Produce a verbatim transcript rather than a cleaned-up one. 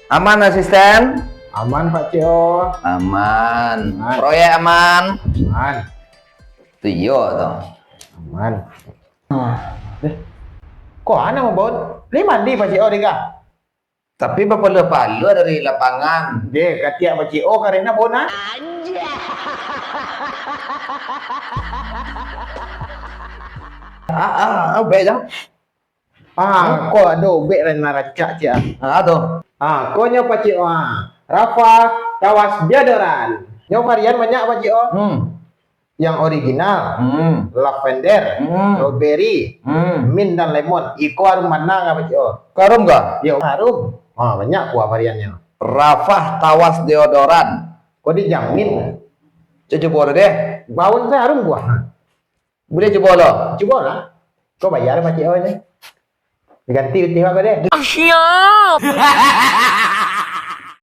Aman, asisten? Aman, Pak C O. Aman. Proyek aman? Aman. Tu iyo tu. Aman. Eh, kok anak mau baun? Lai mandi, Pak C O, deh kah? Tapi bapalua-palua dari lapangan. Deh, katiak Pak C O karena baun ah. Ah, ah, ah, baik dah. Ah, ko ado ubek nan racak ciek ah. Ah, tu. Ah, ko nyo Pak C O ah. Rafa Tawas Deodoran. Nyo varian banyak Pak C O. Hmm. Yang original, Hmm. lavender, Hmm. strawberry, Hmm. mint dan lemon. Iko harum bana ka Pak C O. Karum kah? Yo, harum. Ah, banyak kuah variannyo. Rafa Tawas Deodoran. Ko dijamin. Cubo dulu deh. Baun sajo harum kuah. Buliah cubo lo. Cubo lah. Ko bayar Pak C O ni. Ganti pitih ko deh. Siap.